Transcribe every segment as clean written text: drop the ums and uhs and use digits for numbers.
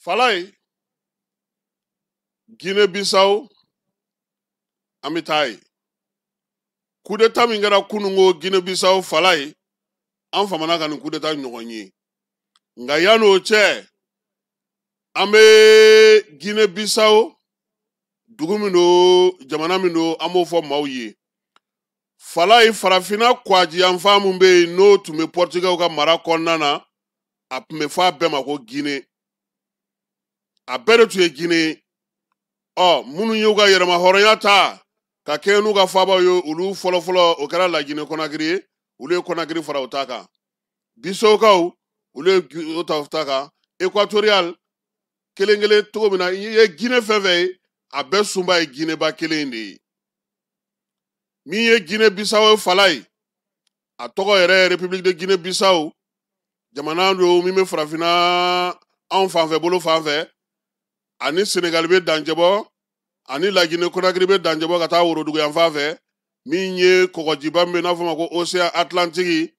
Falaye, Guinée-Bissau, an bɛ taa yen. Coup d'état min kɛra kununko Guinée-Bissau Falaye, an famana ka nin coup d'état ɲɔgɔn ye. Nka yan'o cɛ, an bɛ Guinée-Bissau, dugu min don, jamana min don, an b'o fɔ maaw ye. Falaye, farafinna kwajiyanfan min bɛ yen n'o tun bɛ Portugais ka mara kɔnɔna na, a tun bɛ fɔ a bɛɛ ma ko Guinée. A bɛɛ de tun ye Guinée ye. Ɔ, minnu y'u ka yɛrɛma hɔrɔnya ta ka kɛɲɛ n'u ka faabaw ye, olu fɔlɔfɔlɔ o kɛra Laginɛ Conakry ye, olu ye Conakry fara u ta kan. Bisowkaw, olu ye o ta u ta kan. Equatorial kelen kelen cogo min na, i ye Guinée fɛn fɛn ye, a bɛɛ sunba ye Guinéeba kelen de ye. Min ye Guinée Bissau ye Falaye, a tɔgɔ yɛrɛ ye République de Guinée Bissau, jamana don min bɛ farafinna anw fanfɛ bolo fan fɛ, ani Senegal bɛ dancɛbɔ, ani Laginɛ Conakry bɛ dancɛbɔ ka taa worodugu yan fan fɛ. Min ye kɔgɔjiba min bɛ n'a fɔ ma ko Océan Atlantique,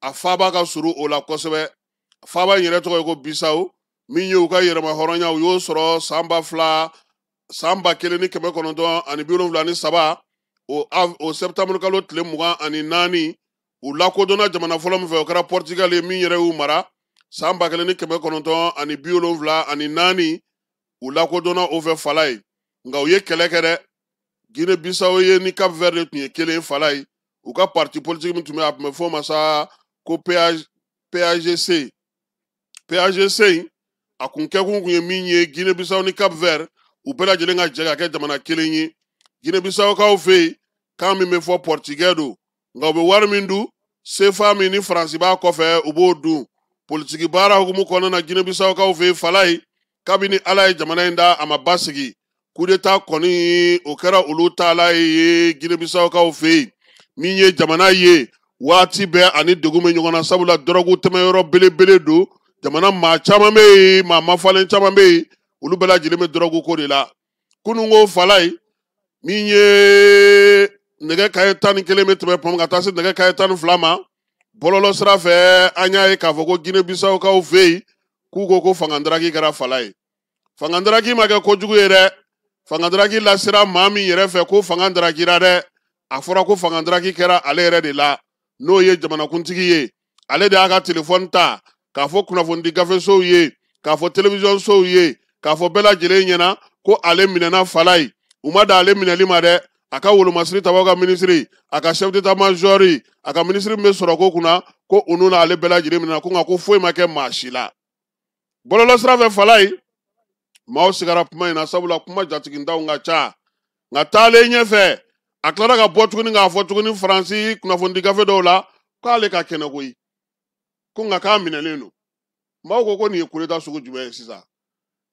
a faaba ka surun o la kosɛbɛ. Faaba in yɛrɛ tɔgɔ ye ko Bissau. Min ye u ka yɛrɛma hɔrɔnya, u y'o sɔrɔ san ba fila, san 1973, o septembre kalo tile 24. U lakodɔnna jamana fɔlɔ min fɛ, o kɛra Portugal ye, min yɛrɛ y'u mara san 1974. U lakodɔnna o fɛ Falaye. Nka u ye kɛlɛ kɛ dɛ. Guinée Bissau ye ni Cap Vert de tun ye kelen Falaye. U ka parti politique min tun bɛ, a tun bɛ fɔ o ma sa ko PAGC. PAGC in, a kun kɛkun kun ye min ye, Guinée Bissau ni Cap Vert, u bɛɛ lajɛlen ka jɛ ka kɛ jamana kelen ye. Guinée Bissau kaw fɛ yen, kan min bɛ fɔ portugais don, nka u bɛ wari min dun, CFA min ni Faransi b'a kɔfɛ, u b'o dun. Politiki baara hukumu kɔnɔna na Guinée Bissau kaw fɛ yen Falaye, kabini Ala ye jamana in da, a ma basigi. Coup d'état kɔni, o kɛra olu taala ye Guinée Bissau kaw fɛ yen. Min ye jamana ye, waati bɛɛ ani degun bɛ ɲɔgɔn na, sabula dɔrɔgu tɛmɛyɔrɔ belebele don. Jamana maa caman bɛ yen, maa mafalen caman bɛ yen, olu bɛɛ lajɛlen bɛ dɔrɔgu ko de la. Kununko Falaye, min ye nɛgɛ kaɲɛ 11 bɛ tɛmɛ pɔn ka taa se nɛgɛ kaɲɛ 12 ma, bɔlɔlɔ sira fɛ, an y'a ye k'a fɔ ko Guinée Bissau kaw fɛ yen, k'u ko ko fangandaraki kɛra Falaye. Fangandaraki ma kɛ kojugu ye dɛ. Fangandaraki lasera maa min yɛrɛ fɛ ko fanga darakira dɛ, a fɔra ko fangandaraki kɛra ale yɛrɛ de la, n'o ye jamanakuntigi ye. Ale de y'a ka telefɔni ta k'a fɔ kunnafonidi gafesow ye, k'a fɔ televiziyɔnsow ye, k'a fɔ bɛɛ lajɛlen ɲɛna ko ale minɛna Falaye. U ma da ale minɛli ma dɛ. A ka wolomasiri tabaw ka minisiri, a ka chef d'état major, a ka minisiri min bɛ sɔrɔ ko kunna, ko olu n'ale bɛɛ lajɛlen minɛna, ko nka ko foyi ma kɛ maa si la. Bɔlɔlɔ sira fɛ Falaye, maaw sigara kuma in na, sabula kuma jatigintanw ka ca. Nka taalen ɲɛfɛ, a tilara ka bɔ tuguni k'a fɔ tuguni Faransi kunnafonidi gafe dɔw la k'ale ka kɛnɛ koyi, ko nka k'a minɛlen don. Maaw ko ko nin ye coup d'état sugu jumɛn ye sisan?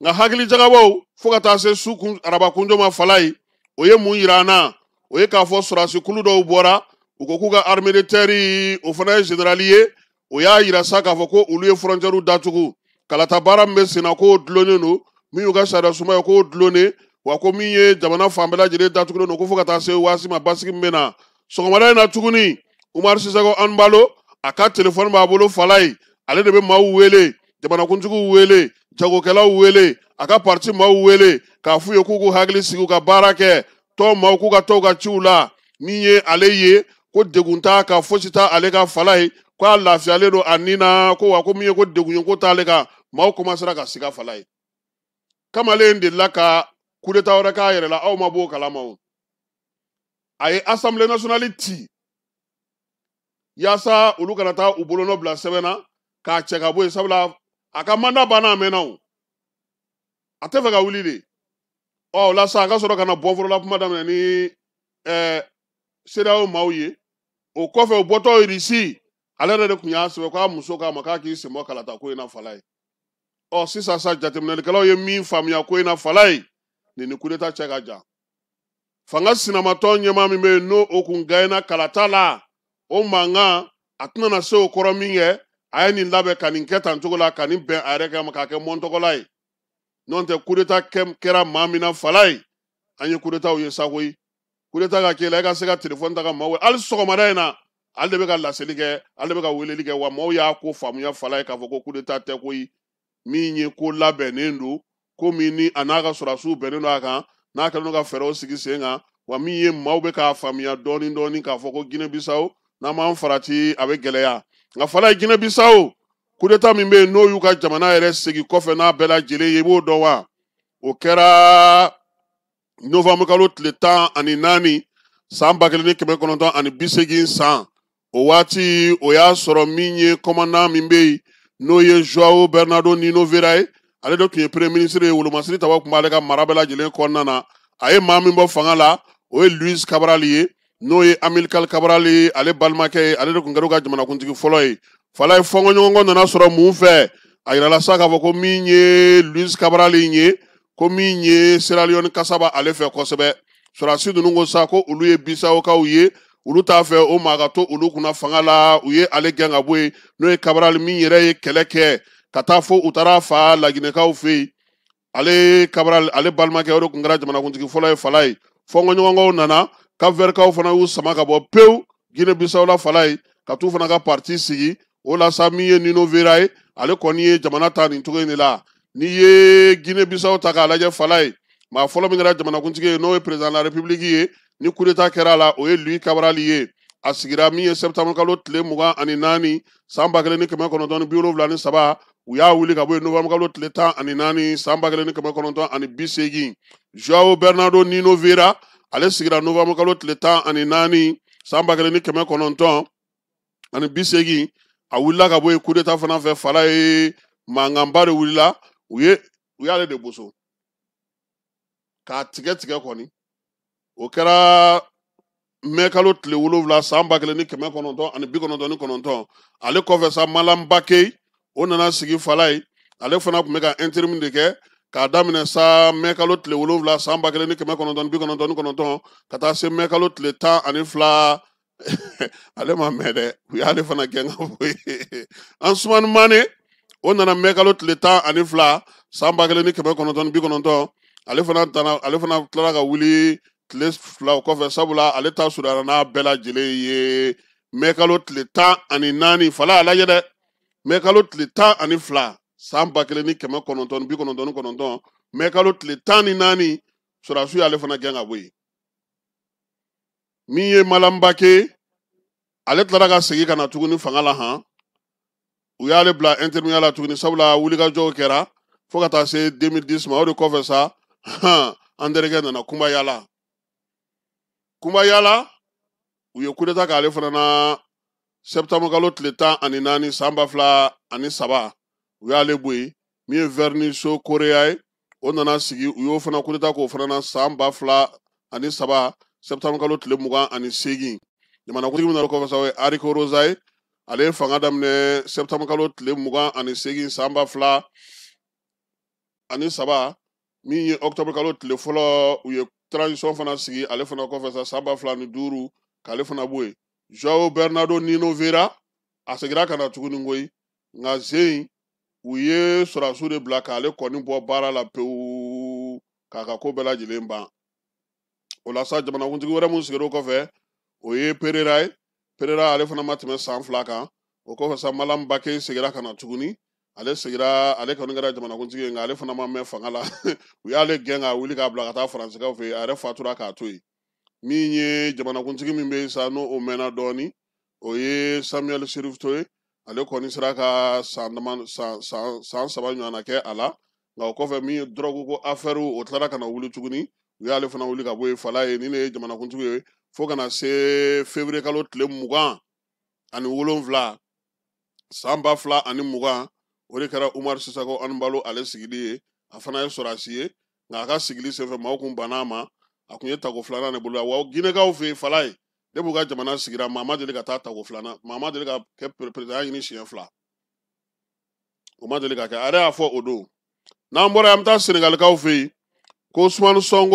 Nka hakili jagabɔw fo ka taa se su kun araba kunjɔ ma Falaye, o ye mun yira an na? O ye k'a fɔ sɔrɔdasi kulu dɔw bɔra, u ko k'u ka armée de terre, o fana ye général ye, o y'a yira sa k'a fɔ ko olu ye frontière datugu, kalata baara min bɛ sen na k'o dulonnen don, min y'u ka sariya suma ye k'o dulonnen, wa ko min ye jamana fan bɛɛ lajɛlen datugulen don, ko fo ka taa se waati ma basigi min bɛ na. Sɔgɔmada in na tuguni, Umaru Sisoko Anbalo, a ka telefɔni b'a bolo Falaye, ale de bɛ maaw wele, jamanakuntigiw wele, jagokɛlaw wele, a ka parti maaw wele k'a f'u ye k'u k'u hakili sigi, u ka baara kɛ, tɔn maaw k'u ka tɔw ka ciw la. Min ye ale ye, ko degun t'a kan, fosi t'a ale ka Falaye, k'a lafiyalen don a nin na, ko wa ko min ye ko degun ye ko t'ale kan. Maaw commencera ka siga Falaye. Kamalen delila ka coup d'état wɛrɛ k'a yɛrɛ la, aw ma b'o kalama o. A ye Assemblée nationale ci yaasa olu kana taa u bolonɔ bila sɛbɛn na k'a cɛ ka bɔ yen, sabula a ka mandat banna, a mɛnna o, a tɛ fɛ ka wuli de. Ɔ, o la sa, a ka sɔrɔ ka na bɔnforola kuma daminɛ ni CEDEAO maaw ye. O kɔfɛ, o bɔtɔ Irisi, ale yɛrɛ de tun y'a sɛbɛn k'a muso k'a ma k'a k'i sen bɔ kalata ko in na Falaye. Ɔ, sisan sa, jateminɛlikɛlaw ye min faamuya ko in na Falaye, nin ni coup d'état cɛ ka jan. Fanga sinamatɔn ɲɛmaa min bɛ yen, n'o o kun gagné kalata la, o mankan a tɛna na se o kɔrɔ min kɛ, a ye nin labɛn ka nin kɛ tan cogo la, ka nin bɛn a yɛrɛ kɛ ma k'a kɛ mɔntɔgɔla ye. N'o tɛ, coup d'état kɛra maa min na Falaye, an ye coup d'état ye sa koyi. Coup d'état ka k'e la, e ka se ka telefɔni ta ka maaw wele. Hali sɔgɔmada in na, ale de bɛ ka laseli kɛ, ale de bɛ ka weleli kɛ, wa maaw y'a ko faamuya Falaye k'a fɔ ko coup d'état tɛ koyi. Min ye ko labɛnnen don, ko min ni a n'a ka sɔrɔdasiw bɛnnen don a kan, n'a kɛlen don ka fɛɛrɛw sigi sen kan. Wa min ye maaw bɛ k'a faamuya dɔɔni dɔɔni k'a fɔ ko Guinée Bissau n'an m'an farati a bɛ gɛlɛya. Nka Falaye, Guinée Bissau coup d'état min bɛ yen, n'o y'u ka jamana yɛrɛ segin kɔfɛ n'a bɛɛ lajɛlen ye, i b'o dɔn wa? O kɛra novembre kalo tile 14 san 1980 san. O waati o y'a sɔrɔ min ye commandant min bɛ yen, n'o ye Joao Bernardo Nino Vieira ye, ale de tun ye premier ministre ye. Wolomasiri taba tun b'ale ka mara bɛɛ lajɛlen kɔnɔna na. A ye maa min bɔ fanga la, o ye Luis Cabral ye, n'o ye Amilcar Cabral ye, ale balimakɛ ye. Ale de tun kɛra u ka jamanakuntigi fɔlɔ ye. Falaye, fɔnkɔɲɔgɔnkɔ nana sɔrɔ mun fɛ? A yirala sa k'a fɔ ko min ye Luis Cabral in ye, ko min ye Sierra Leone kasa b'ale fɛ kosɛbɛ. Sɔrɔdasi ninnu ko sa ko olu ye Bisawukaw ye, olu t'a fɛ o maa ka to olu kunna fanga la. U ye ale gɛn ka bɔ yen, n'o ye Cabral min yɛrɛ ye kɛlɛ kɛ ka taa fo u taara fa Laginɛkaw fɛ yen. Ale Cabral, ale balimakɛ, o de tun kɛra jamanakuntigi fɔlɔ ye. Falaye, fɔnkɔɲɔgɔnkɔw nana, Cap-Vertkaw fana y'u sama ka bɔ pewu Guinée Bissau la. Falaye, ka t'u fana ka parti sigi. O la sa, min ye Nino Vieira ye, ale kɔni ye jamana ta nin cogo in de la. N'i ye Guinée Bissau ta k'a lajɛ, Falaye, maa fɔlɔ min kɛra jamanakuntigi ye, n'o ye président de la République ye, ni coup d'état kɛra a la, o ye Luis Cabral ye. A sigira min ye septembre kalo tile 24 san 1973. U y'a wuli ka bɔ yen novembre kalo tile 14 san 1980. Joao Bernardo Nino Vieira, ale sigira novembre kalo tile 14 san 1980. A wulila ka bɔ yen coup d'état fana fɛ. Falaye, mankanba de wulila. U y'ale de boso k'a tigɛ tigɛ kɔni. O kɛra mɛ kalo tile 7 san 1999. Ale kɔfɛ sa, Malam Bakey, o nana sigi. Falaye, ale fana tun bɛ ka intérim de kɛ k'a daminɛ sa mɛ kalo tile 7 san 1999 ka taa se mɛ kalo tile 12. Ale ma mɛn dɛ, u y'ale fana gɛn ka bɔ yen. Ansumani Mane, o nana mɛ kalo tile 12 san 1990. Ale fana tana, ale fana tilara ka wuli tile 2 o kɔfɛ, sabula ale ta surunyara n'a bɛɛ lajɛlen ye mɛ kalo tile 14. Fala, a lajɛ dɛ, mɛ kalo tile 12 san 1999, mɛ kalo tile 14, sɔrɔdasiw y'ale fana gɛn ka bɔ yen. Min ye Malam Bakey, ale tilara ka segin ka na tuguni fanga la han. U y'ale bila intérim la tuguni, sabula wulikajɔw kɛra fo ka taa se 2010 ma. O de kɔfɛ sa, an terikɛ nana Kumba Yala. Kumba Yala, u ye coup d'état k'ale fana na septembre kalo tile 14 san 2003. U y'ale bɔ yen. Min ye Verniso Korea ye, o nana sigi. U y'o fana coup d'état k'o fana na san 2003 septembre kalo tile 28. Jamanakuntigi min nana kɔfɛ sa, o ye Henrique Rosa ye. Ale ye fanga daminɛ septembre kalo tile 28 san 2003. Min ye octobre kalo tile 1, u ye transition fana sigi ale fana kɔfɛ sa san 2005, k'ale fana bɔ yen. Joao Bernardo Nino Vieira, a seginna ka na tuguni koyi, nka zen u ye sɔrɔdasiw de bila k'ale kɔni bɔ baara la pewu, k'a ka ko bɛɛ lajɛlen ban. O la sa, jamanakuntigi wɛrɛ mun sigira o kɔfɛ, o ye Pereira ye. Pereira, ale fana ma tɛmɛ san 2 kan. O kɔfɛ sa, Malam Bakey seginna ka na tuguni. Ale segira, ale kɔni kɛra jamanakuntigi ye, nka ale fana ma mɛn fanga la. U y'ale gɛn ka wuli k'a bila ka taa faransikaw fɛ yen. A yɛrɛ fatura k'a to yen. Min ye jamanakuntigi min bɛ yen sa, n'o o mɛnna dɔɔni, o ye Samuel Sirifto ye. Ale kɔni sera ka san dama san san san 3 ɲɔgɔnna kɛ a la. Nka o kɔfɛ, min ye drogue ko affaire, o tilara ka na wuli tuguni. U y'ale fana wuli ka bɔ yen. Fala ye, ni ne ye jamanakuntigi ye fo ka na se février kalo tile 27 san 2020. O de kɛra Umaru Sisako Anbalo ale sigili ye. A fana ye sɔrɔdasi ye, nka a ka sigili senfɛ, maaw kun banna a ma. A kun ye tako filanan de bolo wa Ginɛkaw fɛ yen. Fala ye, depuis u ka jamana sigira, maa ma deli ka taa tako filanan, maa ma deli ka kɛ président ɲini siɲɛ 2, o ma deli ka kɛ. A yɛrɛ y'a fɔ o don. N'an bɔra yen, an bɛ taa Senegalikaw fɛ yen ko Usumani Sɔnko.